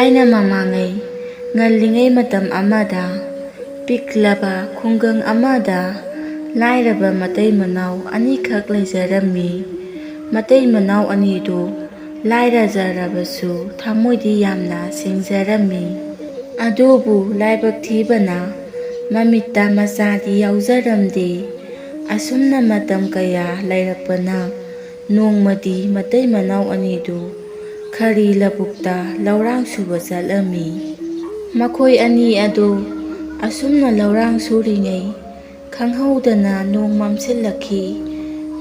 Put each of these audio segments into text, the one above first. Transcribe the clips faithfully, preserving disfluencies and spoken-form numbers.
ꯊꯥꯏꯅ ꯃꯃꯥꯡꯉꯩ, ꯉꯜꯂꯤꯉꯩ ꯃꯇꯝ ꯑꯃꯗ, ꯄꯤꯛꯂꯕ ꯈꯨꯡꯒꯪ ꯑꯃꯗ ꯂꯥꯏꯔꯕ ꯃꯇꯩ ꯃꯅꯥꯎ ꯑꯅꯤꯈꯛ ꯂꯩꯖꯔꯝꯃꯤ꯫ ꯃꯇꯩ ꯃꯅꯥꯎ ꯑꯅꯤꯗꯨ ꯂꯥꯏꯔꯖꯔꯕꯁꯨ ꯊꯃꯣꯏꯗꯤ ꯌꯥꯝꯅ ꯁꯦꯡꯖꯔꯝꯃꯤ꯫ ꯑꯗꯨꯕꯨ ꯂꯥꯏꯕꯛ ꯊꯤꯕꯅ ꯃꯃꯤꯠꯇ ꯃꯆꯥꯗꯤ ꯌꯥꯎꯖꯔꯝꯗꯦ꯫ ꯑꯁꯨꯝꯅ ꯃꯇꯝ ꯀꯌꯥ ꯂꯩꯔꯛꯄꯅ ꯅꯣꯡꯃꯗꯤ ꯃꯇꯩ ꯃꯅꯥꯎ ꯑꯅꯤꯗꯨ ꯈꯔꯤ ꯂꯧꯕꯨꯛꯇ ꯂꯧꯔꯥꯡ ꯁꯨꯕ ꯆꯠꯂꯝꯃꯤ꯫ ꯃꯈꯣꯏ ꯑꯅꯤ ꯑꯗꯨ ꯑꯁꯨꯝꯅ ꯂꯧꯔꯥꯡ ꯁꯨꯔꯤꯉꯩ ꯈꯪꯍꯧꯗꯅ ꯅꯣꯡ ꯃꯝꯁꯤꯜꯂꯛꯈꯤ꯫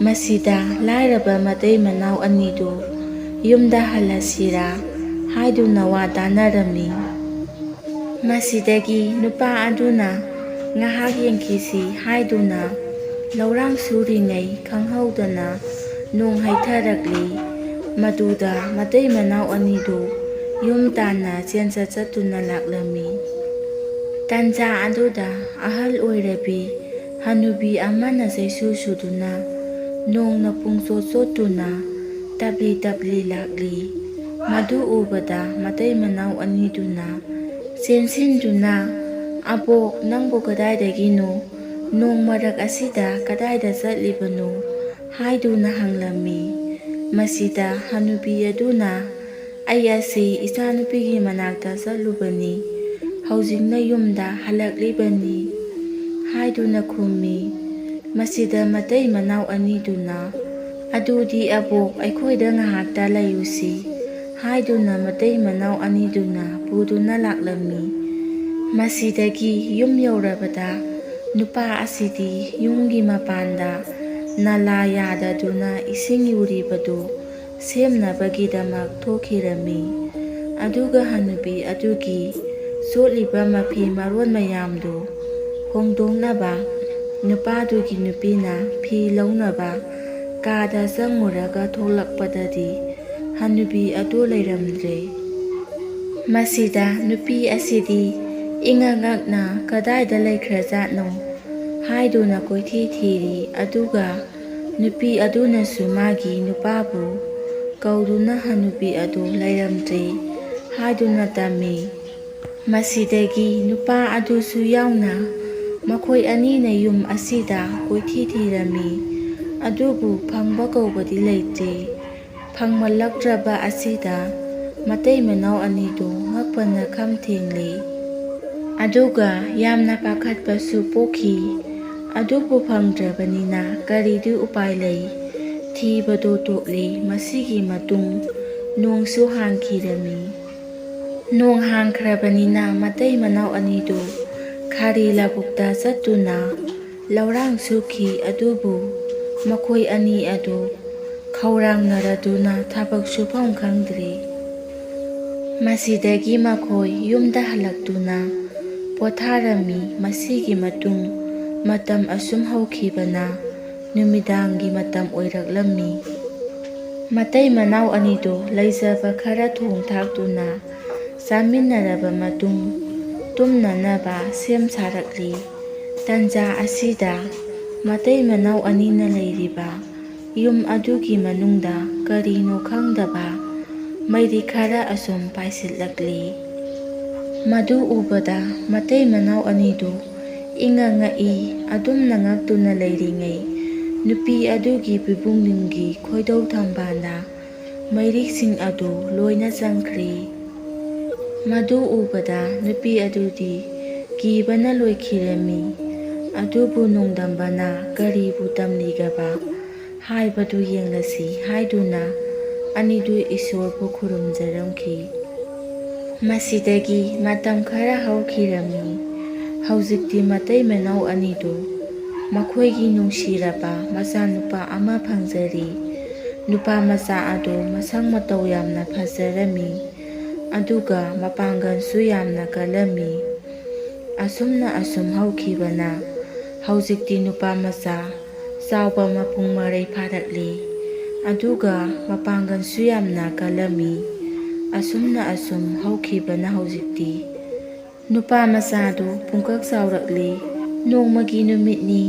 ꯃꯁꯤꯗ ꯂꯥꯏꯔꯕ ꯃꯇꯩ ꯃꯅꯥꯎ ꯑꯅꯤꯗꯨ ꯌꯨꯝꯗ ꯍꯜꯂꯁꯤꯔꯥ ꯍꯥꯏꯗꯨꯅ ꯋꯥ ꯇꯥꯅꯔꯝꯃꯤ꯫ ꯃꯁꯤꯗꯒꯤ ꯅꯨꯄꯥ ꯑꯗꯨꯅ ꯉꯥꯏꯍꯥꯛ ꯌꯦꯡꯈꯤꯁꯤ ꯍꯥꯏꯗꯨꯅ ꯂꯧꯔꯥꯡ ꯁꯨꯔꯤꯉꯩ ꯈꯪꯍꯧꯗꯅ ꯅꯣꯡ ꯍꯩꯊꯔꯛꯂꯤ꯫ ꯃꯗꯨꯗ ꯃꯇꯩ ꯃꯅꯥꯎ ꯑꯅꯤꯗꯨ ꯌꯨꯝ ꯇꯥꯟꯅ ꯆꯦꯟꯆꯠ ꯆꯠꯇꯨꯅ ꯂꯥꯛꯂꯝꯃꯤ꯫ ꯇꯟꯖꯥ ꯑꯗꯨꯗ ꯑꯍꯜ ꯑꯣꯏꯔꯕꯤ ꯍꯅꯨꯕꯤ ꯑꯃꯅ ꯆꯩꯁꯨ ꯁꯨꯗꯨꯅ ꯅꯣꯡꯅ ꯄꯨꯡꯆꯣꯠ ꯆꯣꯠꯇꯨꯅ ꯇꯞꯂꯤ ꯇꯞꯂꯤ ꯂꯥꯛꯂꯤ꯫ ꯃꯗꯨ ꯎꯕꯗ ꯃꯇꯩ ꯃꯅꯥꯎ ꯑꯅꯤꯗꯨꯅ ꯆꯦꯟꯁꯤꯟꯗꯨꯅ, "ꯑꯕꯣꯛ, ꯅꯪꯕꯨ ꯀꯗꯥꯏꯗꯒꯤꯅꯣ? ꯅꯣꯡ ꯃꯔꯛ ꯑꯁꯤꯗ ꯀꯗꯥꯏꯗ ꯆꯠꯂꯤꯕꯅꯣ?" ꯍꯥꯏꯗꯨꯅ ꯍꯪꯂꯝꯃꯤ꯫ ꯃꯁꯤꯗ ꯍꯅꯨꯕꯤ ꯑꯗꯨꯅ, "ꯑꯩ ꯑꯁꯤ ꯏꯆꯥꯅꯨꯄꯤꯒꯤ ꯃꯅꯥꯛꯇ ꯆꯠꯂꯨꯕꯅꯤ, ꯍꯧꯖꯤꯛꯅ ꯌꯨꯝꯗ ꯍꯜꯂꯛꯂꯤꯕꯅꯤ" ꯍꯥꯏꯗꯨꯅ ꯈꯨꯝꯃꯤ꯫ ꯃꯁꯤꯗ ꯃꯇꯩ ꯃꯅꯥꯎ ꯑꯅꯤꯗꯨꯅ, "ꯑꯗꯨꯗꯤ ꯑꯕꯣꯛ, ꯑꯩꯈꯣꯏꯗ ꯉꯥꯏꯍꯥꯛꯇ ꯂꯩꯔꯨꯁꯤ" ꯍꯥꯏꯗꯨꯅ ꯃꯇꯩ ꯃꯅꯥꯎ ꯑꯅꯤꯗꯨꯅ ꯄꯨꯗꯨꯅ ꯂꯥꯛꯂꯝꯃꯤ꯫ ꯃꯁꯤꯗꯒꯤ ꯌꯨꯝ ꯌꯧꯔꯕꯗ ꯅꯨꯄꯥ ꯑꯁꯤꯗꯤ ꯌꯨꯝꯒꯤ ꯃꯄꯥꯟꯗ ꯅꯂꯥ ꯌꯥꯗꯗꯨꯅ ꯏꯁꯤꯡ ꯌꯨꯔꯤꯕꯗꯨ ꯁꯦꯝꯅꯕꯒꯤꯗꯃꯛ ꯊꯣꯛꯈꯤꯔꯝꯃꯤ꯫ ꯑꯗꯨꯒ ꯍꯅꯨꯕꯤ ꯑꯗꯨꯒꯤ ꯆꯣꯠꯂꯤꯕ ꯃꯐꯤ ꯃꯔꯣꯟ ꯃꯌꯥꯝꯗꯨ ꯍꯣꯡꯗꯣꯛꯅꯕ ꯅꯨꯄꯥꯗꯨꯒꯤ ꯅꯨꯄꯤꯅ ꯐꯤ ꯂꯧꯅꯕ ꯀꯥꯗ ꯆꯪꯉꯨꯔꯒ ꯊꯣꯛꯂꯛꯄꯗꯗꯤ ꯍꯅꯨꯕꯤ ꯑꯗꯨ ꯂꯩꯔꯝꯗ꯭ꯔꯦ꯫ ꯃꯁꯤꯗ ꯅꯨꯄꯤ ꯑꯁꯤꯗꯤ ꯏꯉꯛ ꯉꯛꯅ "ꯀꯗꯥꯏꯗ ꯂꯩꯈ꯭ꯔꯖꯥꯠꯅꯣ?" ꯍꯥꯏꯗꯨꯅ ꯀꯣꯏꯊꯤ ꯊꯤꯔꯤ꯫ ꯑꯗꯨꯒ ꯅꯨꯄꯤ ꯑꯗꯨꯅꯁꯨ ꯃꯥꯒꯤ ꯅꯨꯄꯥꯕꯨ ꯀꯧꯗꯨꯅ ꯍꯅꯨꯕꯤ ꯑꯗꯨ ꯂꯩꯔꯝꯗ꯭ꯔꯦ ꯍꯥꯏꯗꯨꯅ ꯇꯝꯃꯤ꯫ ꯃꯁꯤꯗꯒꯤ ꯅꯨꯄꯥ ꯑꯗꯨꯁꯨ ꯌꯥꯎꯅ ꯃꯈꯣꯏ ꯑꯅꯤꯅ ꯌꯨꯝ ꯑꯁꯤꯗ ꯀꯣꯏꯊꯤ ꯊꯤꯔꯝꯃꯤ꯫ ꯑꯗꯨꯕꯨ ꯐꯪꯕ ꯀꯧꯕꯗꯤ ꯂꯩꯇꯦ꯫ ꯐꯪꯃꯜꯂꯛꯇ꯭ꯔꯕ ꯑꯁꯤꯗ ꯃꯇꯩ ꯃꯅꯥꯎ ꯑꯅꯤꯗꯨ ꯉꯛꯄꯅ ꯈꯝ ꯊꯦꯡꯂꯤ꯫ ꯑꯗꯨꯒ ꯌꯥꯝꯅ ꯄꯥꯈꯠꯄꯁꯨ ꯄꯣꯛꯈꯤ꯫ ꯑꯗꯨꯕꯨ ꯐꯪꯗ꯭ꯔꯕꯅꯤꯅ ꯀꯔꯤꯗꯤ ꯎꯄꯥꯏ ꯂꯩ? ꯊꯤꯕꯗꯨ ꯇꯣꯛꯂꯤ꯫ ꯃꯁꯤꯒꯤ ꯃꯇꯨꯡ ꯅꯣꯡꯁꯨ ꯍꯥꯡꯈꯤꯔꯝꯃꯤ꯫ ꯅꯣꯡ ꯍꯥꯡꯈ꯭ꯔꯕꯅꯤꯅ ꯃꯇꯩ ꯃꯅꯥꯎ ꯑꯅꯤꯗꯨ ꯈꯥꯔꯤ ꯂꯧꯕꯨꯛꯇ ꯆꯠꯇꯨꯅ ꯂꯧꯔꯥꯡ ꯁꯨꯈꯤ꯫ ꯑꯗꯨꯕꯨ ꯃꯈꯣꯏ ꯑꯅꯤ ꯑꯗꯨ ꯈꯧꯔꯥꯡꯅꯔꯗꯨꯅ ꯊꯕꯛ ꯁꯨꯐꯝ ꯈꯪꯗ꯭ꯔꯦ꯫ ꯃꯁꯤꯗꯒꯤ ꯃꯈꯣꯏ ꯌꯨꯝꯗ ꯍꯜꯂꯛꯇꯨꯅ ꯄꯣꯊꯥꯔꯝꯃꯤ꯫ ꯃꯁꯤꯒꯤ ꯃꯇꯨꯡ ꯃꯇꯝ ꯑꯁꯨꯝ ꯍꯧꯈꯤꯕꯅ ꯅꯨꯃꯤꯗꯥꯡꯒꯤ ꯃꯇꯝ ꯑꯣꯏꯔꯛꯂꯝꯃꯤ꯫ ꯃꯇꯩ ꯃꯅꯥꯎ ꯑꯅꯤꯗꯨ ꯂꯩꯖꯕ ꯈꯔ ꯊꯣꯡ ꯊꯥꯛꯇꯨꯅ ꯆꯥꯃꯤꯟꯅꯔꯕ ꯃꯇꯨꯡ ꯇꯨꯝꯅꯅꯕ ꯁꯦꯝ ꯁꯥꯔꯛꯂꯤ꯫ ꯇꯟꯖꯥ ꯑꯁꯤꯗ ꯃꯇꯩ ꯃꯅꯥꯎ ꯑꯅꯤꯅ ꯂꯩꯔꯤꯕ ꯌꯨꯝ ꯑꯗꯨꯒꯤ ꯃꯅꯨꯡꯗ ꯀꯔꯤꯅꯣ ꯈꯪꯗꯕ ꯃꯩꯔꯤ ꯈꯔ ꯑꯁꯨꯝ ꯄꯥꯏꯁꯤꯜꯂꯛꯂꯤ꯫ ꯃꯗꯨ ꯎꯕꯗ ꯃꯇꯩ ꯃꯅꯥꯎ ꯑꯅꯤꯗꯨ ꯏꯉꯛ ꯉꯛꯏ꯫ ꯑꯗꯨꯝꯅ ꯉꯛꯇꯨꯅ ꯂꯩꯔꯤꯉꯩ ꯅꯨꯄꯤ ꯑꯗꯨꯒꯤ ꯄꯤꯕꯨꯡꯂꯤꯝꯒꯤ ꯈꯣꯏꯗꯧ ꯊꯝꯕꯥꯜꯗ ꯃꯩꯔꯤꯛꯁꯤꯡ ꯑꯗꯨ ꯂꯣꯏꯅ ꯆꯪꯈ꯭ꯔꯦ꯫ ꯃꯗꯨ ꯎꯕꯗ ꯅꯨꯄꯤ ꯑꯗꯨꯗꯤ ꯀꯤꯕꯅ ꯂꯣꯏꯈꯤꯔꯝꯃꯤ꯫ ꯑꯗꯨꯕꯨ ꯅꯣꯡꯗꯝꯕꯅ ꯀꯔꯤꯕꯨ ꯇꯝꯂꯤꯒꯕ ꯍꯥꯏꯕꯗꯨ ꯌꯦꯡꯂꯁꯤ ꯍꯥꯏꯗꯨꯅ ꯑꯅꯤꯗꯨ ꯏꯁꯣꯔꯕꯨ ꯈꯨꯔꯨꯝꯖꯔꯝꯈꯤ꯫ ꯃꯁꯤꯗꯒꯤ ꯃꯇꯝ ꯈꯔ ꯍꯧꯈꯤꯔꯝꯃꯤ꯫ ꯍꯧꯖꯤꯛꯇꯤ ꯃꯇꯩ ꯃꯅꯥꯎ ꯑꯅꯤꯗꯨ ꯃꯈꯣꯏꯒꯤ ꯅꯨꯡꯁꯤꯔꯕ ꯃꯆꯥꯅꯨꯄꯥ ꯑꯃ ꯐꯪꯖꯔꯤ꯫ ꯅꯨꯄꯥ ꯃꯆꯥ ꯑꯗꯨ ꯃꯁꯛ ꯃꯇꯧ ꯌꯥꯝꯅ ꯐꯖꯔꯝꯃꯤ꯫ ꯑꯗꯨꯒ ꯃꯄꯥꯡꯒꯜꯁꯨ ꯌꯥꯝꯅ ꯀꯜꯂꯝꯃꯤ꯫ ꯑꯁꯨꯝꯅ ꯑꯁꯨꯝ ꯍꯧꯈꯤꯕꯅ ꯍꯧꯖꯤꯛꯇꯤ ꯅꯨꯄꯥ ꯃꯆꯥ ꯆꯥꯎꯕ ꯃꯄꯨꯡ ꯃꯔꯩ ꯐꯥꯔꯛꯂꯤ꯫ ꯑꯗꯨꯒ ꯃꯄꯥꯡꯒꯜꯁꯨ ꯌꯥꯝꯅ ꯀꯜꯂꯝꯃꯤ꯫ ꯑꯁꯨꯝꯅ ꯑꯁꯨꯝ ꯍꯧꯈꯤꯕꯅ ꯍꯧꯖꯤꯛꯇꯤ ꯅꯨꯄꯥ ꯃꯆꯥꯗꯨ ꯄꯨꯡꯀꯛ ꯆꯥꯎꯔꯛꯂꯤ꯫ ꯅꯣꯡꯃꯒꯤ ꯅꯨꯃꯤꯠꯅꯤ꯫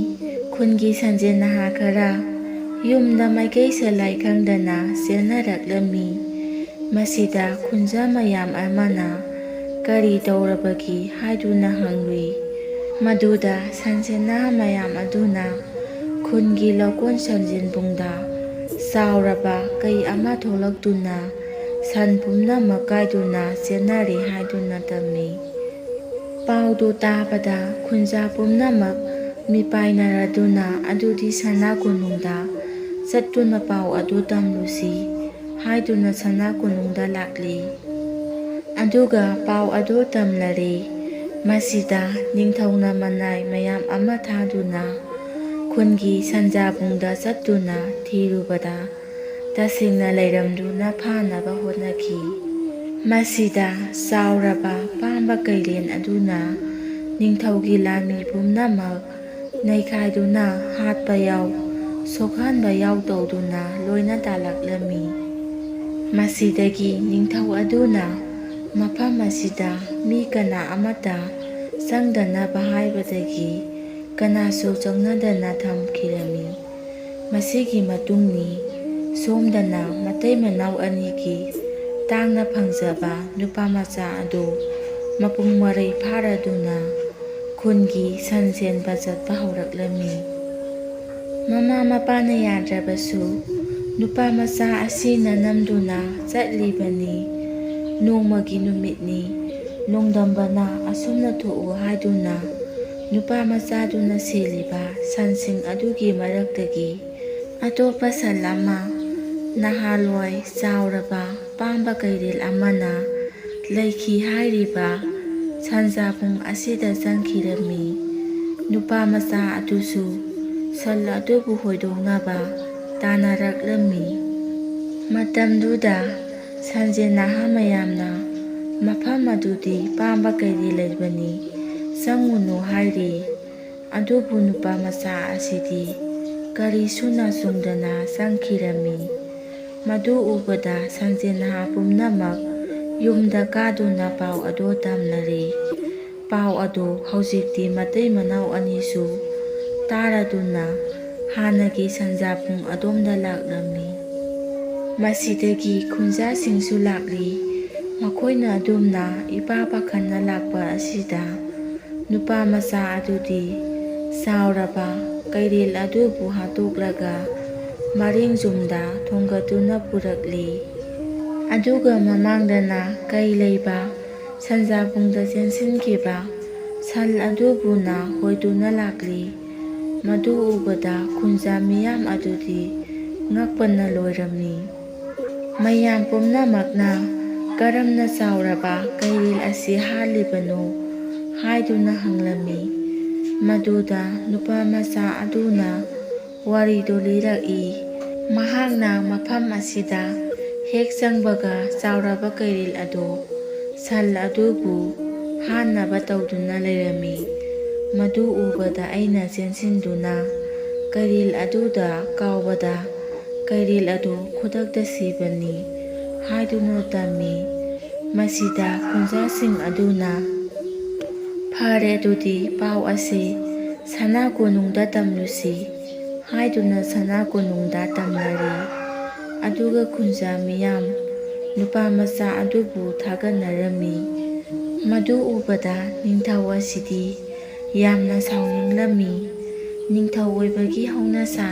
ꯈꯨꯟꯒꯤ ꯁꯟꯖꯦꯟ ꯅꯍꯥ ꯈꯔ ꯌꯨꯝꯗ ꯃꯥꯏꯀꯩ ꯁꯦꯂꯥꯏ ꯈꯪꯗꯅ ꯆꯦꯟꯅꯔꯛꯂꯝꯃꯤ꯫ ꯃꯁꯤꯗ ꯈꯨꯟꯖꯥ ꯃꯌꯥꯝ ꯑꯃꯅ "ꯀꯔꯤ ꯇꯧꯔꯕꯒꯦ?" ꯍꯥꯏꯗꯨꯅ ꯍꯪꯂꯨꯏ꯫ ꯃꯗꯨꯗ ꯁꯟꯁꯦꯟꯅ ꯃꯌꯥꯝ ꯑꯗꯨꯅ ꯈꯨꯟꯒꯤ ꯂꯧꯀꯣꯟ ꯁꯟꯖꯦꯟꯕꯨꯡꯗ ꯆꯥꯎꯔꯕ ꯀꯩ ꯑꯃ ꯊꯣꯛꯂꯛꯇꯨꯅ ꯁꯟ ꯄꯨꯝꯅꯃꯛ ꯀꯥꯏꯗꯨꯅ ꯆꯦꯟꯅꯔꯦ ꯍꯥꯏꯗꯨꯅ ꯇꯝꯃꯤ꯫ ꯄꯥꯎꯗꯨ ꯇꯥꯕꯗ ꯈꯨꯟꯖꯥ ꯄꯨꯝꯅꯃꯛ ꯃꯤꯄꯥꯏꯅꯔꯗꯨꯅ "ꯑꯗꯨꯗꯤ ꯁꯅꯥ ꯀꯣꯅꯨꯡꯗ ꯆꯠꯇꯨꯅ ꯄꯥꯎ ꯑꯗꯨ ꯇꯝꯂꯨꯁꯤ" ꯍꯥꯏꯗꯨꯅ ꯁꯅꯥ ꯀꯣꯅꯨꯡꯗ ꯂꯥꯛꯂꯤ꯫ ꯑꯗꯨꯒ ꯄꯥꯎ ꯑꯗꯨ ꯇꯝꯂꯔꯦ꯫ ꯃꯁꯤꯗ ꯅꯤꯡꯊꯧꯅ ꯃꯅꯥꯏ ꯃꯌꯥꯝ ꯑꯃ ꯊꯥꯗꯨꯅ ꯈꯨꯟꯒꯤ ꯁꯟꯖꯥꯕꯨꯡꯗ ꯆꯠꯇꯨꯅ ꯊꯤꯔꯨꯕꯗ ꯇꯁꯦꯡꯅ ꯂꯩꯔꯝꯗꯨꯅ ꯐꯥꯅꯕ ꯍꯣꯠꯅꯈꯤ꯫ ꯃꯁꯤꯗ ꯆꯥꯎꯔꯕ ꯄꯥꯝꯕ ꯀꯩꯔꯦꯟ ꯑꯗꯨꯅ ꯅꯤꯡꯊꯧꯒꯤ ꯂꯥꯟꯃꯤ ꯄꯨꯝꯅꯃꯛ ꯅꯩꯈꯥꯏꯗꯨꯅ ꯍꯥꯠꯄ ꯌꯥꯎ, ꯁꯣꯛꯍꯟꯕ ꯌꯥꯎ ꯇꯧꯗꯨꯅ ꯂꯣꯏꯅ ꯇꯥꯜꯂꯛꯂꯝꯃꯤ꯫ ꯃꯁꯤꯗꯒꯤ ꯅꯤꯡꯊꯧ ꯑꯗꯨꯅ ꯃꯐꯝ ꯑꯁꯤꯗ ꯃꯤ ꯀꯅꯥ ꯑꯃꯠꯇ ꯆꯪꯗꯅꯕ ꯍꯥꯏꯕꯗꯒꯤ ꯀꯅꯥꯁꯨ ꯆꯪꯅꯗꯅ ꯊꯝꯈꯤꯔꯝꯃꯤ꯫ ꯃꯁꯤꯒꯤ ꯃꯇꯨꯡꯅꯤ ꯁꯣꯝꯗꯅ ꯃꯇꯩ ꯃꯅꯥꯎ ꯑꯅꯤꯒꯤ ꯇꯥꯡꯅ ꯐꯪꯖꯕ ꯅꯨꯄꯥ ꯃꯆꯥ ꯑꯗꯨ ꯃꯄꯨꯡ ꯃꯔꯩ ꯐꯥꯔꯗꯨꯅ ꯈꯨꯟꯒꯤ ꯁꯟ ꯁꯦꯟꯕ ꯆꯠꯄ ꯍꯧꯔꯛꯂꯝꯃꯤ꯫ ꯃꯃꯥ ꯃꯄꯥꯅ ꯌꯥꯗ꯭ꯔꯕꯁꯨ ꯅꯨꯄꯥ ꯃꯆꯥ ꯑꯁꯤꯅ ꯅꯝꯗꯨꯅ ꯆꯠꯂꯤꯕꯅꯤ꯫ ꯅꯣꯡꯃꯒꯤ ꯅꯨꯃꯤꯠꯅꯤ꯫ ꯅꯣꯡꯗꯝꯕꯅ ꯑꯁꯨꯝꯅ ꯊꯣꯛꯎ ꯍꯥꯏꯗꯨꯅ ꯅꯨꯄꯥ ꯃꯆꯥꯗꯨꯅ ꯁꯦꯜꯂꯤꯕ ꯁꯟꯁꯤꯡ ꯑꯗꯨꯒꯤ ꯃꯔꯛꯇꯒꯤ ꯑꯇꯣꯞꯄ ꯁꯟ ꯑꯃ, ꯅꯍꯥꯜꯋꯥꯏ ꯆꯥꯎꯔꯕ ꯄꯥꯝꯕ ꯀꯩꯔꯦꯜ ꯑꯃꯅ ꯂꯩꯈꯤ ꯍꯥꯏꯔꯤꯕ ꯁꯟꯖꯥꯕꯨꯡ ꯑꯁꯤꯗ ꯆꯪꯈꯤꯔꯝꯃꯤ꯫ ꯅꯨꯄꯥ ꯃꯆꯥ ꯑꯗꯨꯁꯨ ꯁꯟ ꯑꯗꯨꯕꯨ ꯍꯣꯏꯗꯣꯛꯅꯕ ꯇꯥꯟꯅꯔꯛꯂꯝꯃꯤ꯫ ꯃꯇꯝꯗꯨꯗ ꯁꯟꯖꯦꯟ ꯅꯍꯥ ꯃꯌꯥꯝꯅ "ꯃꯐꯝ ꯑꯗꯨꯗꯤ ꯄꯥꯝꯕ ꯀꯩꯔꯦꯜ ꯂꯩꯕꯅꯤ, ꯆꯪꯉꯨꯅꯨ" ꯍꯥꯏꯔꯤ꯫ ꯑꯗꯨꯕꯨ ꯅꯨꯄꯥ ꯃꯆꯥ ꯑꯁꯤꯗꯤ ꯀꯔꯤꯁꯨ ꯅꯥꯆꯨꯡꯗꯅ ꯆꯪꯈꯤꯔꯝꯃꯤ꯫ ꯃꯗꯨ ꯎꯕꯗ ꯁꯟꯖꯦꯟ ꯅꯍꯥ ꯄꯨꯝꯅꯃꯛ ꯌꯨꯝꯗ ꯀꯥꯗꯨꯅ ꯄꯥꯎ ꯑꯗꯨ ꯇꯝꯅꯔꯦ꯫ ꯄꯥꯎ ꯑꯗꯨ ꯍꯧꯖꯤꯛꯇꯤ ꯃꯇꯩ ꯃꯅꯥꯎ ꯑꯅꯤꯁꯨ ꯇꯥꯔꯗꯨꯅ ꯍꯥꯟꯅꯒꯤ ꯁꯟꯖꯥꯕꯨꯡ ꯑꯗꯣꯝꯗ ꯂꯥꯛꯂꯝꯃꯤ꯫ ꯃꯁꯤꯗꯒꯤ ꯈꯨꯟꯖꯥꯁꯤꯡꯁꯨ ꯂꯥꯛꯂꯤ꯫ ꯃꯈꯣꯏꯅ ꯑꯗꯨꯝꯅ ꯏꯄꯥ ꯄꯥꯈꯟꯅ ꯂꯥꯛꯄ ꯑꯁꯤꯗ ꯅꯨꯄꯥ ꯃꯆꯥ ꯑꯗꯨꯗꯤ ꯆꯥꯎꯔꯕ ꯀꯩꯔꯦꯜ ꯑꯗꯨꯕꯨ ꯍꯥꯠꯇꯣꯛꯂꯒ ꯃꯔꯤꯡꯖꯨꯝꯗ ꯊꯣꯡꯒꯠꯇꯨꯅ ꯄꯨꯔꯛꯂꯤ꯫ ꯑꯗꯨꯒ ꯃꯃꯥꯡꯗꯅ ꯀꯩ ꯂꯩꯕ ꯁꯟꯖꯥꯕꯨꯡꯗ ꯆꯦꯟꯁꯤꯟꯈꯤꯕ ꯁꯟ ꯑꯗꯨꯕꯨꯅ ꯍꯣꯏꯗꯨꯅ ꯂꯥꯛꯂꯤ꯫ ꯃꯗꯨ ꯎꯕꯗ ꯈꯨꯟꯖꯥ ꯃꯤꯌꯥꯝ ꯑꯗꯨꯗꯤ ꯉꯛꯄꯅ ꯂꯣꯏꯔꯝꯃꯤ꯫ ꯃꯌꯥꯝ ꯄꯨꯝꯅꯃꯛꯅ "ꯀꯔꯝꯅ ꯆꯥꯎꯔꯕ ꯀꯩꯔꯦꯜ ꯑꯁꯤ ꯍꯥꯠꯂꯤꯕꯅꯣ?" ꯍꯥꯏꯗꯨꯅ ꯍꯪꯂꯝꯃꯤ꯫ ꯃꯗꯨꯗ ꯅꯨꯄꯥ ꯃꯆꯥ ꯑꯗꯨꯅ ꯋꯥꯔꯤꯗꯨ ꯂꯤꯔꯛꯏ꯫ ꯃꯍꯥꯛꯅ ꯃꯐꯝ ꯑꯁꯤꯗ ꯍꯦꯛ ꯆꯪꯕꯒ ꯆꯥꯎꯔꯕ ꯀꯩꯔꯦꯜ ꯑꯗꯨ ꯁꯟ ꯑꯗꯨꯕꯨ ꯍꯥꯠꯅꯕ ꯇꯧꯗꯨꯅ ꯂꯩꯔꯝꯃꯤ꯫ ꯃꯗꯨ ꯎꯕꯗ ꯑꯩꯅ ꯆꯦꯟꯁꯤꯟꯗꯨꯅ ꯀꯩꯔꯦꯜ ꯑꯗꯨꯗ ꯀꯥꯎꯕꯗ ꯀꯩꯔꯦꯜ ꯑꯗꯨ ꯈꯨꯗꯛꯇ ꯁꯤꯕꯅꯤ ꯍꯥꯏꯗꯨꯅ ꯇꯝꯃꯤ꯫ ꯃꯁꯤꯗ ꯈꯨꯟꯖꯥꯁꯤꯡ ꯑꯗꯨꯅ "ꯐꯔꯦ, ꯑꯗꯨꯗꯤ ꯄꯥꯎ ꯑꯁꯤ ꯁꯅꯥ ꯀꯣꯅꯨꯡꯗ ꯇꯝꯂꯨꯁꯤ" ꯍꯥꯏꯗꯨꯅ ꯁꯅꯥ ꯀꯣꯅꯨꯡꯗ ꯇꯝꯅꯔꯤ꯫ ꯑꯗꯨꯒ ꯈꯨꯟꯖꯥ ꯃꯤꯌꯥꯝ ꯅꯨꯄꯥ ꯃꯆꯥ ꯑꯗꯨꯕꯨ ꯊꯥꯒꯠꯅꯔꯝꯃꯤ꯫ ꯃꯗꯨ ꯎꯕꯗ ꯅꯤꯡꯊꯧ ꯑꯁꯤꯗꯤ ꯌꯥꯝꯅ ꯁꯥꯎꯅꯤꯡꯂꯝꯃꯤ꯫ ꯅꯤꯡꯊꯧ ꯑꯣꯏꯕꯒꯤ ꯍꯧꯅꯁꯥ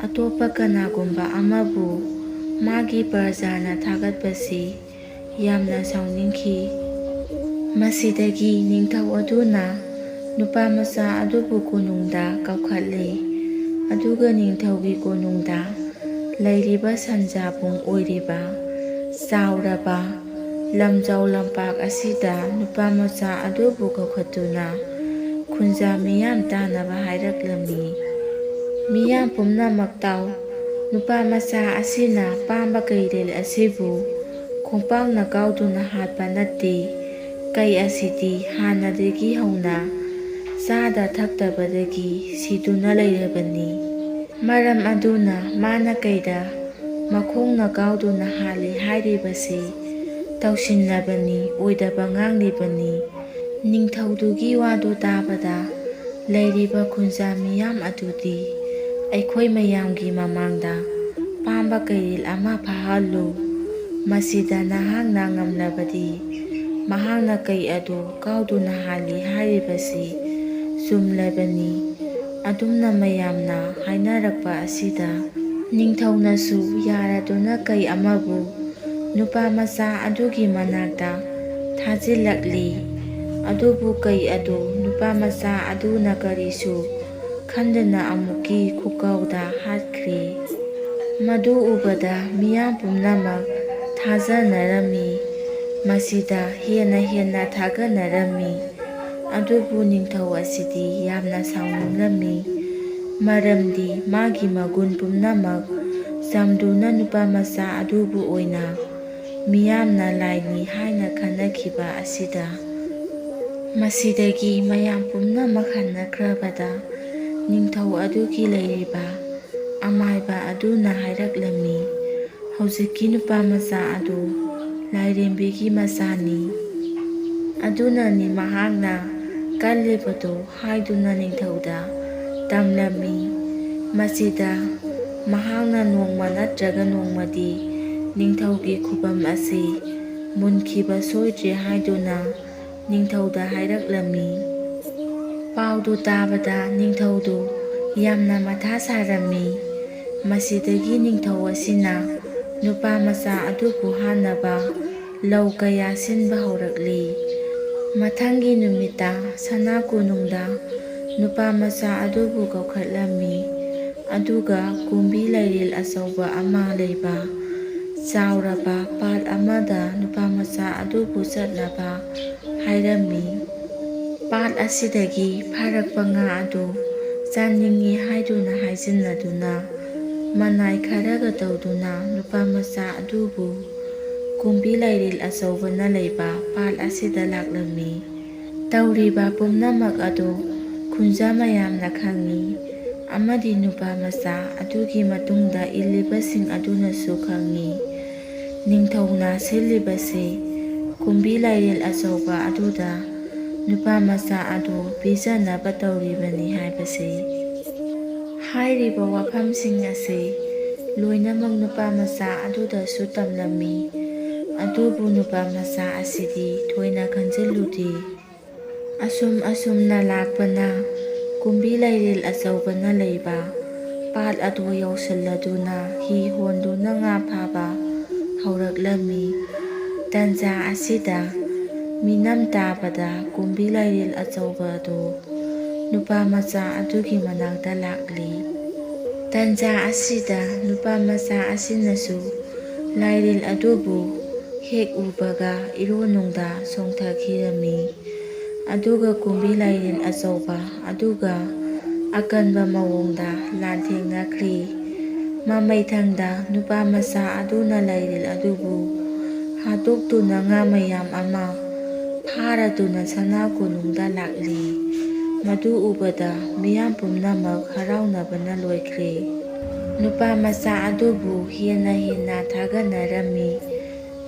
ꯑꯇꯣꯞꯄ ꯀꯅꯥꯒꯨꯝꯕ ꯑꯃꯕꯨ ꯃꯥꯒꯤ ꯄ꯭ꯔꯖꯥꯅ ꯊꯥꯒꯠꯄꯁꯤ ꯌꯥꯝꯅ ꯁꯥꯎꯅꯤꯡꯈꯤ꯫ ꯃꯁꯤꯗꯒꯤ ꯅꯤꯡꯊꯧ ꯑꯗꯨꯅ ꯅꯨꯄꯥ ꯃꯆꯥ ꯑꯗꯨꯕꯨ ꯀꯣꯅꯨꯡꯗ ꯀꯧꯈꯠꯂꯦ꯫ ꯑꯗꯨꯒ ꯅꯤꯡꯊꯧꯒꯤ ꯀꯣꯅꯨꯡꯗ ꯂꯩꯔꯤꯕ ꯁꯟꯖꯥꯕꯨꯡ ꯑꯣꯏꯔꯤꯕ ꯆꯥꯎꯔꯕ ꯂꯝꯖꯥꯎ ꯂꯝꯄꯥꯛ ꯑꯁꯤꯗ ꯅꯨꯄꯥ ꯃꯆꯥ ꯑꯗꯨꯕꯨ ꯀꯧꯈꯠꯇꯨꯅ ꯈꯨꯟꯖꯥ ꯃꯤꯌꯥꯝ ꯇꯥꯅꯕ ꯍꯥꯏꯔꯛꯂꯝꯃꯤ꯫ "ꯃꯤꯌꯥꯝ ꯄꯨꯝꯅꯃꯛ ꯇꯥꯎ꯫ ꯅꯨꯄꯥ ꯃꯆꯥ ꯑꯁꯤꯅ ꯄꯥꯝꯕ ꯀꯩꯔꯦꯜ ꯑꯁꯤꯕꯨ ꯈꯣꯡꯄꯥꯛꯅ ꯀꯥꯎꯗꯨꯅ ꯍꯥꯠꯄ ꯅꯠꯇꯦ꯫ ꯀꯩ ꯑꯁꯤꯗꯤ ꯍꯥꯟꯅꯗꯒꯤ ꯍꯧꯅ ꯆꯥꯗ ꯊꯛꯇꯕꯗꯒꯤ ꯁꯤꯗꯨꯅ ꯂꯩꯔꯕꯅꯤ꯫ ꯃꯔꯝ ꯑꯗꯨꯅ ꯃꯥꯅ ꯀꯩꯗ ꯃꯈꯣꯡꯅ ꯀꯥꯎꯗꯨꯅ ꯍꯥꯠꯂꯤ ꯍꯥꯏꯔꯤꯕꯁꯤ ꯇꯧꯁꯤꯟꯅꯕꯅꯤ, ꯑꯣꯏꯗꯕ ꯉꯥꯡꯂꯤꯕꯅꯤ꯫" ꯅꯤꯡꯊꯧꯗꯨꯒꯤ ꯋꯥꯗꯨ ꯇꯥꯕꯗ ꯂꯩꯔꯤꯕ ꯈꯨꯟꯖꯥ ꯃꯤꯌꯥꯝ ꯑꯗꯨꯗꯤ ꯑꯩꯈꯣꯏ ꯃꯌꯥꯝꯒꯤ ꯃꯃꯥꯡꯗ ꯑꯄꯥꯝꯕ ꯀꯩꯔꯦꯜ ꯑꯃ ꯐꯥꯍꯜꯂꯨ꯫ ꯃꯁꯤꯗ ꯅꯍꯥꯛꯅ ꯉꯝꯂꯕꯗꯤ ꯃꯍꯥꯛꯅ ꯀꯩ ꯑꯗꯨ ꯀꯥꯎꯗꯨꯅ ꯍꯥꯜꯂꯤ ꯍꯥꯏꯔꯤꯕꯁꯤ ꯆꯨꯝꯂꯕꯅꯤ꯫ ꯑꯗꯨꯝꯅ ꯃꯌꯥꯝꯅ ꯍꯥꯏꯅꯔꯛꯄ ꯑꯁꯤꯗ ꯅꯤꯡꯊꯧꯅꯁꯨ ꯌꯥꯔꯗꯨꯅ ꯀꯩ ꯑꯃꯕꯨ ꯅꯨꯄꯥ ꯃꯆꯥ ꯑꯗꯨꯒꯤ ꯃꯅꯥꯛꯇ ꯊꯥꯖꯤꯜꯂꯛꯂꯤ꯫ ꯑꯗꯨꯕꯨ ꯀꯩ ꯑꯗꯨ ꯅꯨꯄꯥ ꯃꯆꯥ ꯑꯗꯨꯅ ꯀꯔꯤꯁꯨ ꯈꯟꯗꯅ ꯑꯃꯨꯛꯀꯤ ꯈꯨꯀꯥꯎꯗ ꯍꯥꯠꯈ꯭ꯔꯦ꯫ ꯃꯗꯨ ꯎꯕꯗ ꯃꯤꯌꯥꯝ ꯄꯨꯝꯅꯃꯛ ꯊꯥꯖꯅꯔꯝꯃꯤ꯫ ꯃꯁꯤꯗ ꯍꯦꯟꯅ ꯍꯦꯟꯅ ꯊꯥꯒꯠꯅꯔꯝꯃꯤ꯫ ꯑꯗꯨꯕꯨ ꯅꯤꯡꯊꯧ ꯑꯁꯤꯗꯤ ꯌꯥꯝꯅ ꯁꯥꯎꯅꯤꯡꯂꯝꯃꯤ, ꯃꯔꯝꯗꯤ ꯃꯥꯒꯤ ꯃꯒꯨꯟ ꯄꯨꯝꯅꯃꯛ ꯆꯥꯝꯗꯨꯅ ꯅꯨꯄꯥ ꯃꯆꯥ ꯑꯗꯨꯕꯨ ꯑꯣꯏꯅ ꯃꯤꯌꯥꯝꯅ ꯂꯥꯏꯅꯤ ꯍꯥꯏꯅ ꯈꯟꯅꯈꯤꯕ ꯑꯁꯤꯗ꯫ ꯃꯁꯤꯗꯒꯤ ꯃꯌꯥꯝ ꯄꯨꯝꯅꯃꯛ ꯍꯟꯅꯈ꯭ꯔꯕꯗ ꯅꯤꯡꯊꯧ ꯑꯗꯨꯒꯤ ꯂꯩꯔꯤꯕ ꯑꯃꯥꯏꯕ ꯑꯗꯨꯅ ꯍꯥꯏꯔꯛꯂꯝꯃꯤ, "ꯍꯧꯖꯤꯛꯀꯤ ꯅꯨꯄꯥ ꯃꯆꯥ ꯑꯗꯨ ꯂꯥꯏꯔꯦꯝꯕꯤꯒꯤ ꯃꯆꯥꯅꯤ꯫ ꯑꯗꯨꯅꯅꯤ ꯃꯍꯥꯛꯅ ꯀꯜꯂꯤꯕꯗꯨ" ꯍꯥꯏꯗꯨꯅ ꯅꯤꯡꯊꯧꯗ ꯇꯝꯂꯝꯃꯤ꯫ ꯃꯁꯤꯗ ꯃꯍꯥꯛꯅ ꯅꯣꯡꯃ ꯅꯠꯇ꯭ꯔꯒ ꯅꯣꯡꯃꯗꯤ ꯅꯤꯡꯊꯧꯒꯤ ꯈꯨꯕꯝ ꯑꯁꯤ ꯃꯨꯟꯈꯤꯕ ꯁꯣꯏꯗ꯭ꯔꯦ ꯍꯥꯏꯗꯨꯅ ꯅꯤꯡꯊꯧꯗ ꯍꯥꯏꯔꯛꯂꯝꯃꯤ꯫ ꯄꯥꯎꯗꯨ ꯇꯥꯕꯗ ꯅꯤꯡꯊꯧꯗꯨ ꯌꯥꯝꯅ ꯃꯊꯥ ꯁꯥꯔꯝꯃꯤ꯫ ꯃꯁꯤꯗꯒꯤ ꯅꯤꯡꯊꯧ ꯑꯁꯤꯅ ꯅꯨꯄꯥ ꯃꯆꯥ ꯑꯗꯨꯕꯨ ꯍꯥꯠꯅꯕ ꯂꯧ ꯀꯌꯥ ꯁꯤꯟꯕ ꯍꯧꯔꯛꯂꯤ꯫ ꯃꯊꯪꯒꯤ ꯅꯨꯃꯤꯠꯇ ꯁꯅꯥ ꯀꯣꯅꯨꯡꯗ ꯅꯨꯄꯥ ꯃꯆꯥ ꯑꯗꯨꯕꯨ ꯀꯧꯈꯠꯂꯝꯃꯤ꯫ ꯑꯗꯨꯒ ꯀꯨꯝꯕꯤ ꯂꯥꯏꯔꯦꯜ ꯑꯆꯧꯕ ꯑꯃ ꯂꯩꯕ ꯆꯥꯎꯔꯕ ꯄꯥꯠ ꯑꯃꯗ ꯅꯨꯄꯥ ꯃꯆꯥ ꯑꯗꯨꯕꯨ ꯆꯠꯅꯕ ꯍꯥꯏꯔꯝꯃꯤ꯫ ꯄꯥꯠ ꯑꯁꯤꯗꯒꯤ ꯐꯥꯔꯛꯄ ꯉꯥ ꯑꯗꯨ ꯆꯥꯅꯤꯡꯏ ꯍꯥꯏꯗꯨꯅ ꯍꯥꯏꯖꯤꯟꯅꯗꯨꯅ ꯃꯅꯥꯏ ꯈꯔꯒ ꯇꯧꯗꯨꯅ ꯅꯨꯄꯥ ꯃꯆꯥ ꯑꯗꯨꯕꯨ ꯀꯨꯝꯕꯤ ꯂꯥꯏꯔꯦꯜ ꯑꯆꯧꯕꯅ ꯂꯩꯕ ꯄꯥꯠ ꯑꯁꯤꯗ ꯂꯥꯛꯂꯝꯃꯤ꯫ ꯇꯧꯔꯤꯕ ꯄꯨꯝꯅꯃꯛ ꯑꯗꯨ ꯈꯨꯟꯖꯥ ꯃꯌꯥꯝꯅ ꯈꯪꯏ, ꯑꯃꯗꯤ ꯅꯨꯄꯥ ꯃꯆꯥ ꯑꯗꯨꯒꯤ ꯃꯇꯨꯡꯗ ꯏꯜꯂꯤꯕꯁꯤꯡ ꯑꯗꯨꯅꯁꯨ ꯈꯪꯏ꯫ ꯅꯤꯡꯊꯧꯅ ꯁꯤꯜꯂꯤꯕꯁꯤ ꯀꯨꯝꯕꯤ ꯂꯥꯏꯔꯦꯜ ꯑꯆꯧꯕ ꯑꯗꯨꯗ ꯅꯨꯄꯥ ꯃꯆꯥ ꯑꯗꯨ ꯄꯤꯖꯅꯕ ꯇꯧꯔꯤꯕꯅꯤ ꯍꯥꯏꯕꯁꯤ꯫ ꯍꯥꯏꯔꯤꯕ ꯋꯥꯐꯝꯁꯤꯡ ꯑꯁꯤ ꯂꯣꯏꯅꯃꯛ ꯅꯨꯄꯥ ꯃꯆꯥ ꯑꯗꯨꯗꯁꯨ ꯇꯝꯂꯝꯃꯤ꯫ ꯑꯗꯨꯕꯨ ꯅꯨꯄꯥ ꯃꯆꯥ ꯑꯁꯤꯗꯤ ꯊꯣꯏꯅ ꯈꯟꯖꯤꯜꯂꯨꯗꯦ꯫ ꯑꯁꯨꯝ ꯑꯁꯨꯝꯅ ꯂꯥꯛꯄꯅ ꯀꯨꯝꯕꯤ ꯂꯥꯏꯔꯦꯜ ꯑꯆꯧꯕꯅ ꯂꯩꯕ ꯄꯥꯠ ꯑꯗꯨ ꯌꯧꯁꯤꯜꯂꯗꯨꯅ ꯍꯤ ꯍꯣꯟꯗꯨꯅ ꯉꯥ ꯐꯥꯕ ꯍꯧꯔꯛꯂꯝꯃꯤ꯫ ꯇꯟꯖꯥ ꯑꯁꯤꯗ ꯃꯤꯅꯝ ꯇꯥꯕꯗ ꯀꯨꯝꯕꯤ ꯂꯥꯏꯔꯦꯜ ꯑꯆꯧꯕ ꯑꯗꯨ ꯅꯨꯄꯥ ꯃꯆꯥ ꯑꯗꯨꯒꯤ ꯃꯅꯥꯛꯇ ꯂꯥꯛꯂꯤ꯫ ꯇꯟꯖꯥ ꯑꯁꯤꯗ ꯅꯨꯄꯥ ꯃꯆꯥ ꯑꯁꯤꯅꯁꯨ ꯂꯥꯏꯔꯦꯜ ꯑꯗꯨꯕꯨ ꯍꯦꯛ ꯎꯕꯒ ꯏꯔꯣꯟꯅꯨꯡꯗ ꯆꯣꯡꯊꯈꯤꯔꯝꯃꯤ꯫ ꯑꯗꯨꯒ ꯀꯨꯝꯕꯤ ꯂꯥꯏꯔꯦꯜ ꯑꯆꯧꯕ ꯑꯗꯨꯒ ꯑꯀꯟꯕ ꯃꯑꯣꯡꯗ ꯂꯥꯟꯊꯦꯡꯅꯈ꯭ꯔꯦ꯫ ꯃꯃꯩꯊꯪꯗ ꯅꯨꯄꯥ ꯃꯆꯥ ꯑꯗꯨꯅ ꯂꯥꯏꯔꯦꯜ ꯑꯗꯨꯕꯨ ꯍꯥꯠꯇꯣꯛꯇꯨꯅ ꯉꯥ ꯃꯌꯥꯝ ꯑꯃ ꯐꯥꯔꯗꯨꯅ ꯁꯅꯥ ꯀꯣꯅꯨꯡꯗ ꯂꯥꯛꯂꯤ꯫ ꯃꯗꯨ ꯎꯕꯗ ꯃꯤꯌꯥꯝ ꯄꯨꯝꯅꯃꯛ ꯍꯔꯥꯎꯅꯕꯅ ꯂꯣꯏꯈ꯭ꯔꯦ꯫ ꯅꯨꯄꯥ ꯃꯆꯥ ꯑꯗꯨꯕꯨ ꯍꯦꯟꯅ ꯍꯦꯟꯅ ꯊꯥꯒꯠꯅꯔꯝꯃꯤ꯫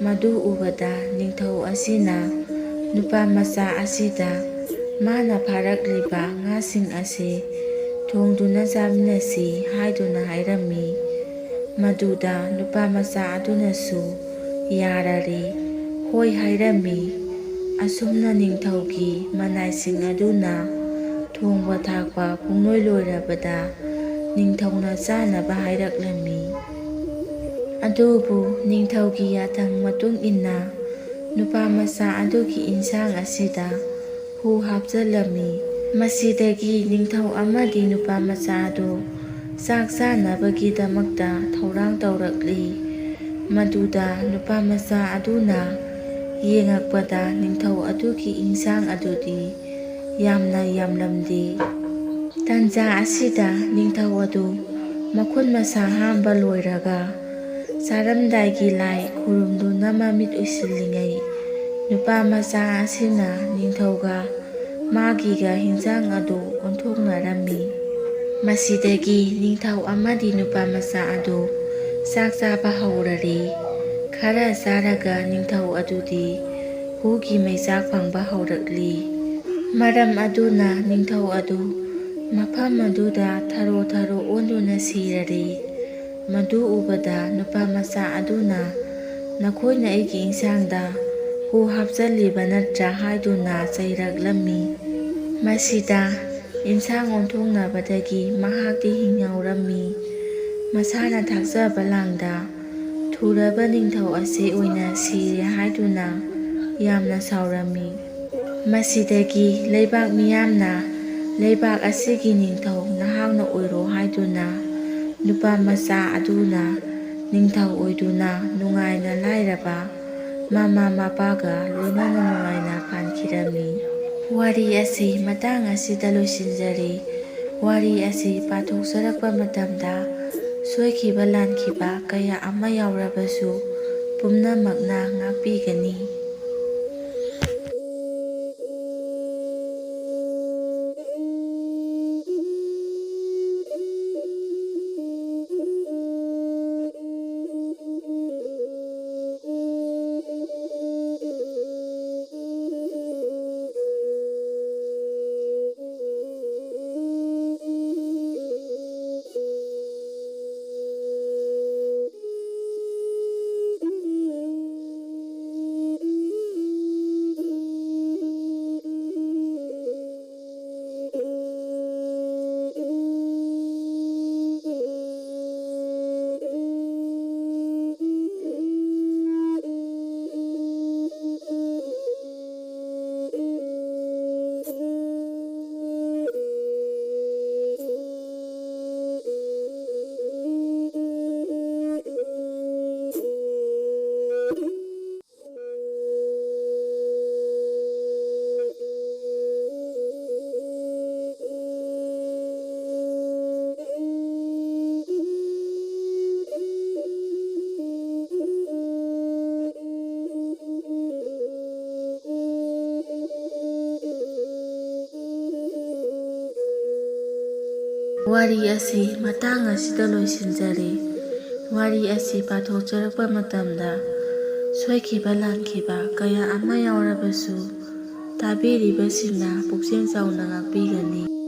ꯃꯗꯨ ꯎꯕꯗ ꯅꯤꯡꯊꯧ ꯑꯁꯤꯅ ꯅꯨꯄꯥ ꯃꯆꯥ ꯑꯁꯤꯗ ꯃꯥꯅ ꯐꯥꯔꯛꯂꯤꯕ ꯉꯥꯁꯤꯡ ꯑꯁꯤ ꯊꯣꯡꯗꯨꯅ ꯆꯥꯃꯤꯟꯅꯁꯤ ꯍꯥꯏꯗꯨꯅ ꯍꯥꯏꯔꯝꯃꯤ꯫ ꯃꯗꯨꯗ ꯅꯨꯄꯥ ꯃꯆꯥ ꯑꯗꯨꯅꯁꯨ ꯌꯥꯔꯔꯦ, ꯍꯣꯏ ꯍꯥꯏꯔꯝꯃꯤ꯫ ꯑꯁꯨꯝꯅ ꯅꯤꯡꯊꯧꯒꯤ ꯃꯅꯥꯏꯁꯤꯡ ꯑꯗꯨꯅ ꯊꯣꯡꯕ ꯊꯥꯛꯄ ꯄꯨꯡꯂꯣꯏ ꯂꯣꯏꯔꯕꯗ ꯅꯤꯡꯊꯧꯅ ꯆꯥꯅꯕ ꯍꯥꯏꯔꯛꯂꯝꯃꯤ꯫ ꯑꯗꯨꯕꯨ ꯅꯤꯡꯊꯧꯒꯤ ꯌꯥꯊꯪ ꯃꯇꯨꯡ ꯏꯟꯅ ꯅꯨꯄꯥ ꯃꯆꯥ ꯑꯗꯨꯒꯤ ꯏꯟꯁꯥꯡ ꯑꯁꯤꯗ ꯍꯨ ꯍꯥꯞꯆꯤꯜꯂꯝꯃꯤ꯫ ꯃꯁꯤꯗꯒꯤ ꯅꯤꯡꯊꯧ ꯑꯃꯗꯤ ꯅꯨꯄꯥ ꯃꯆꯥ ꯑꯗꯨ ꯆꯥꯛ ꯆꯥꯅꯕꯒꯤꯗꯃꯛꯇ ꯊꯧꯔꯥꯡ ꯇꯧꯔꯛꯂꯤ꯫ ꯃꯗꯨꯗ ꯅꯨꯄꯥ ꯃꯆꯥ ꯑꯗꯨꯅ ꯌꯦꯡꯉꯛꯄꯗ ꯅꯤꯡꯊꯧ ꯑꯗꯨꯒꯤ ꯏꯟꯁꯥꯡ ꯑꯗꯨꯗꯤ ꯌꯥꯝꯅ ꯌꯥꯝꯂꯝꯗꯦ꯫ ꯇꯟꯖꯥ ꯑꯁꯤꯗ ꯅꯤꯡꯊꯧ ꯑꯗꯨ ꯃꯈꯨꯠ ꯃꯁꯥ ꯍꯥꯝꯕ ꯂꯣꯏꯔꯒ ꯆꯥꯔꯝꯗꯥꯏꯒꯤ ꯂꯥꯏ ꯈꯨꯔꯨꯝꯗꯨꯅ ꯃꯃꯤꯠ ꯎꯏꯁꯤꯜꯂꯤꯉꯩ, ꯅꯨꯄꯥ ꯃꯆꯥ ꯑꯁꯤꯅ ꯅꯤꯡꯊꯧꯒ ꯃꯥꯒꯤꯒ ꯍꯤꯟꯖꯥꯡ ꯑꯗꯨ ꯑꯣꯟꯊꯣꯛꯅꯔꯝꯃꯤ꯫ ꯃꯁꯤꯗꯒꯤ ꯅꯤꯡꯊꯧ ꯑꯃꯗꯤ ꯅꯨꯄꯥ ꯃꯆꯥ ꯑꯗꯨ ꯆꯥꯛ ꯆꯥꯕ ꯍꯧꯔꯔꯦ꯫ ꯈꯔ ꯆꯥꯔꯒ ꯅꯤꯡꯊꯧ ꯑꯗꯨꯗꯤ ꯍꯨꯒꯤ ꯃꯩꯆꯥꯛ ꯐꯪꯕ ꯍꯧꯔꯛꯂꯤ꯫ ꯃꯔꯝ ꯑꯗꯨꯅ ꯅꯤꯡꯊꯧ ꯑꯗꯨ ꯃꯐꯝ ꯑꯗꯨꯗ ꯊꯔꯣ ꯊꯔꯣ ꯑꯣꯟꯗꯨꯅ ꯁꯤꯔꯔꯦ꯫ ꯃꯗꯨ ꯎꯕꯗ ꯅꯨꯄꯥ ꯃꯆꯥ ꯑꯗꯨꯅ, "ꯅꯈꯣꯏꯅ ꯑꯩꯒꯤ ꯏꯟꯁꯥꯡꯗ ꯍꯨ ꯍꯥꯞꯆꯜꯂꯤꯕ ꯅꯠꯇ꯭ꯔꯥ?" ꯍꯥꯏꯗꯨꯅ ꯆꯩꯔꯛꯂꯝꯃꯤ꯫ ꯃꯁꯤꯗ ꯏꯟꯁꯥꯡ ꯑꯣꯟꯊꯣꯛꯅꯕꯗꯒꯤ ꯃꯍꯥꯛꯇꯤ ꯍꯤꯡꯍꯧꯔꯝꯃꯤ꯫ ꯃꯁꯥꯅ ꯊꯥꯛꯆꯕ ꯂꯥꯡꯗ ꯊꯨꯔꯕ ꯅꯤꯡꯊꯧ ꯑꯁꯤ ꯑꯣꯏꯅ ꯁꯤꯔꯦ ꯍꯥꯏꯗꯨꯅ ꯌꯥꯝꯅ ꯁꯥꯎꯔꯝꯃꯤ꯫ ꯃꯁꯤꯗꯒꯤ ꯂꯩꯕꯥꯛ ꯃꯤꯌꯥꯝꯅ, "ꯂꯩꯕꯥꯛ ꯑꯁꯤꯒꯤ ꯅꯤꯡꯊꯧ ꯅꯍꯥꯛꯅ ꯑꯣꯏꯔꯣ" ꯍꯥꯏꯗꯨꯅ ꯅꯨꯄꯥ ꯃꯆꯥ ꯑꯗꯨꯅ ꯅꯤꯡꯊꯧ ꯑꯣꯏꯗꯨꯅ ꯅꯨꯡꯉꯥꯏꯅ ꯂꯥꯏꯔꯕ ꯃꯃꯥ ꯃꯄꯥꯒ ꯂꯣꯏꯅꯅ ꯅꯨꯡꯉꯥꯏꯅ ꯄꯥꯟꯈꯤꯔꯝꯃꯤ꯫ ꯋꯥꯔꯤ ꯑꯁꯤ ꯃꯇꯥꯡ ꯑꯁꯤꯗ ꯂꯣꯏꯁꯤꯟꯖꯔꯦ꯫ ꯋꯥꯔꯤ ꯑꯁꯤ ꯄꯥꯊꯣꯛꯆꯔꯛꯄ ꯃꯇꯝꯗ ꯁꯣꯏꯈꯤꯕ ꯂꯥꯟꯈꯤꯕ ꯀꯌꯥ ꯑꯃ ꯌꯥꯎꯔꯕꯁꯨ ꯄꯨꯝꯅꯃꯛꯅ ꯉꯥꯛꯄꯤꯒꯅꯤ꯫ ꯋꯥꯔꯤ ꯑꯁꯤ ꯃꯇꯥꯡ ꯑꯁꯤꯗ ꯂꯣꯏꯁꯤꯟꯖꯔꯦ꯫ ꯋꯥꯔꯤ ꯑꯁꯤ ꯄꯥꯊꯣꯛꯆꯔꯛꯄ ꯃꯇꯝꯗ ꯁꯣꯏꯈꯤꯕ ꯂꯥꯟꯈꯤꯕ ꯀꯌꯥ ꯑꯃ ꯌꯥꯎꯔꯕꯁꯨ ꯇꯥꯕꯤꯔꯤꯕꯁꯤꯡꯅ ꯄꯨꯛꯆꯦꯜ ꯆꯥꯎꯅ ꯉꯥꯛꯄꯤꯒꯅꯤ꯫